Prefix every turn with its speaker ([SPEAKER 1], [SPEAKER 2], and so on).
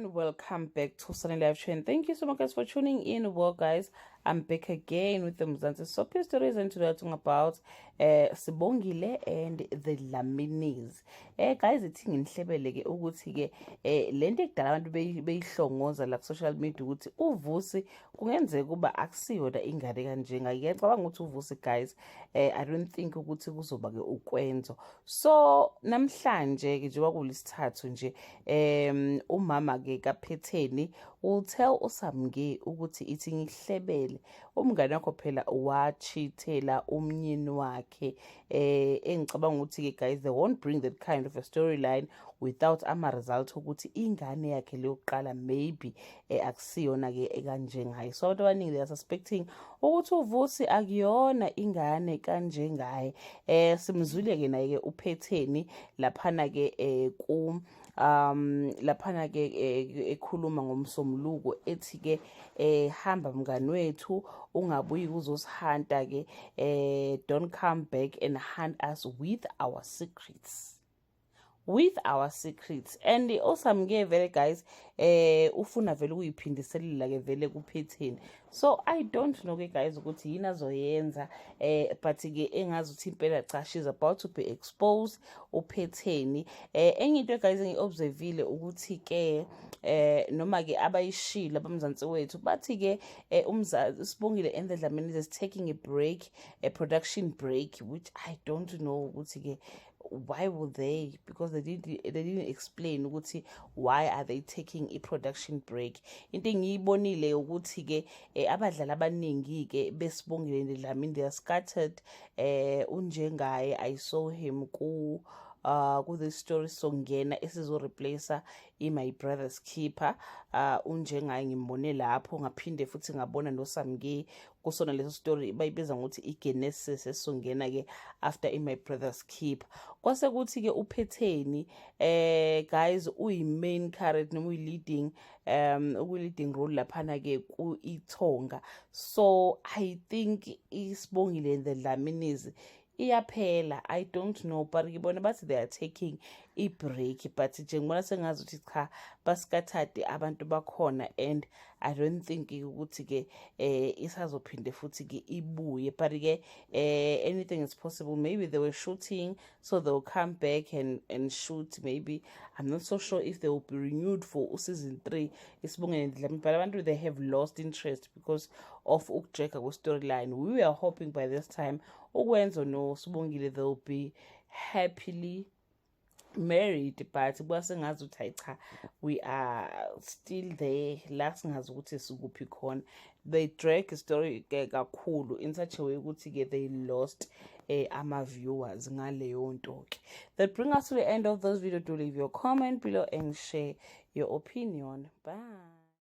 [SPEAKER 1] Everyone, welcome back to Sunny Live Train. Thank you so much, guys, for tuning in. Well, guys, I'm back again with the Mzansi Soapie Stories, and today we're talking about Sibongile and the Dlaminis. Guys, ithi nginihlebele ke ukuthi ke lento ekudala abantu beyihlongoza la ku social media ukuthi uVusi kungenzeka kuba akusiyona ingane kanjenga. Ngiyacabanga ukuthi uVusi, guys, I don't think ukuthi kuzoba ke ukwenzo. So namhlanje ke, njengoba kulisithathu nje, umama ke kaPhetheni will tell uSamke ukuthi ithi ngihlebele, umngane wakho phela wachithela umnyeni wakhe. Engicabanga ukuthi ke, guys, they won't bring that kind of a storyline without ama result ukuthi ingane yakhe leyokuqala maybe akusiyona ke ekanjengaye. So abantu abaningi, they are suspecting ukuthi uVusi akuyona ingane kanjengaye. Simzwile ke naye ke uPhetheni laphana ke ku laphana ke ekhuluma ngomsombuluko, ethi ke hamba mngani wethu, ungabuyi uzosihanta ke, don't come back and hunt us with our secrets, with our secrets. And uSamke vele, guys, ufuna vele ukuyiphindiselela ke vele kuPhetheni. So I don't know ke, guys, ukuthi yini azoyenza, but ke engazi ukuthi impela cha, she's about to be exposed, uPhetheni. Enye into, guys, engiobservile ukuthi ke noma ke abayishilo abamzansi wethu, bathi ke umzazi Sibongile and the Dlamini is taking a break, a production break, which I don't know ukuthi ke why would they, because they didn't explain ukuthi why are they taking a production break. Into engiyibonile ukuthi ke abadlali abaningi ke beSibongile neDlamini, they are scattered. Unjengaye, I saw him ku this story songena esizo replace i-My Brother's Keeper. Unjengaye ngimbone lapho, ngaphinde futhi ngabona noSamke kusona leso story bayibiza ngokuthi iGenesis esizongena ke after i-My Brother's Keeper. Kwase kuthi ke uPhetheni, guys, uyi-main character noma uyi-leading uku-leading role laphana ke ku-Ithonga. So I think iSibongile and the Dlaminis iyaphela. I don't know, but ngibona bathi they are taking i-break, but nje ngibona sengazi ukuthi cha, bascattered abantu bakhona, and I don't think ukuthi-ke isazophinde futhi-ke ibuye. But-ke anything is possible. Maybe they were shooting, so they'll come back and shoot maybe. I'm not so sure if they will be renewed for season 3 iSibongile Dlamini, but abantu, they have lost interest because of ukudraga kwe-storyline. We were hoping by this time uKwenzo noSibongile, they'll be happily married, but kuba sengazi ukuthi hayi cha, we are still there la, singazi ukuthi sikuphi khona. They drag story ke kakhulu in such a way ukuthi ke they lost ama-viewers ngaleyo nto ke. That bring us to the end of this video. Do leave your comment below and share your opinion. Bye.